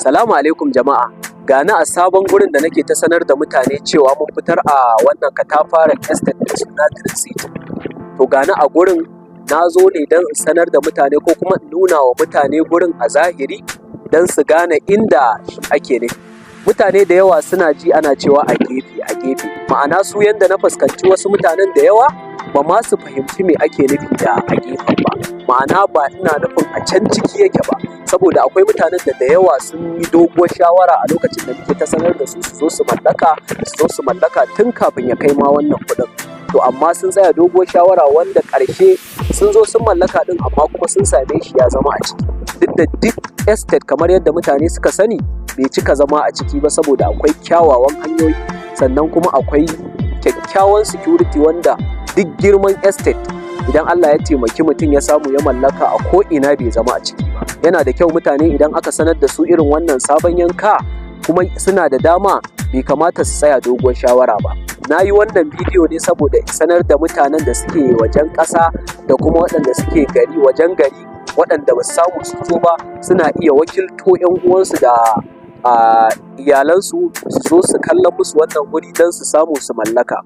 Salamu alaikum jama'a, gani a sabon gurin da nake ta sanar da mutane cewa mun fitar a wannan katafaren estate mai suna Green City. To, gani a gurin, na zo ne don in sanar da mutane ko kuma in nuna wa mutane gurin a zahiri don su gane inda ake nufi. Mutane da yawa suna ji ana cewa a gefe, a gefe, ma'ana su yanda na fuskanci wasu mutanen da yawa ba ma su fahimci me ake nufi da a gefen ba, ma'ana ba ina nufin a can ciki yake ba, saboda akwai mutanen da da yawa sun yi doguwar shawara a lokacin da muke ta sanar da su su zo su mallaka, su zo su mallaka tun kafin ya kai ma wannan kuɗin. To, amma sun tsaya doguwar shawara, wanda ƙarshe sun zo sun mallaka ɗin, amma kuma sun same shi ya zama a ciki. Duk da duk estate, kamar yadda mutane suka sani, bai cika zama a ciki ba, saboda akwai kyawawan hanyoyi, sannan kuma akwai kyakkyawan security, wanda duk girman estate, idan Allah ya taimaki mutum ya samu ya mallaka a ko ina, bai zama a ciki ba. Yana da kyau mutane, idan aka sanar da su irin wannan sabon yanka kuma suna da dama, bai kamata su tsaya doguwar shawara ba. Na yi wannan bidiyo ne saboda in sanar da mutanen da suke wajen ƙasa da kuma waɗanda suke gari, wajen gari, waɗanda ba su samu su zo ba, suna iya wakilto 'yan uwansu da iyalansu su zo su kalla musu wannan guri don su samu su mallaka.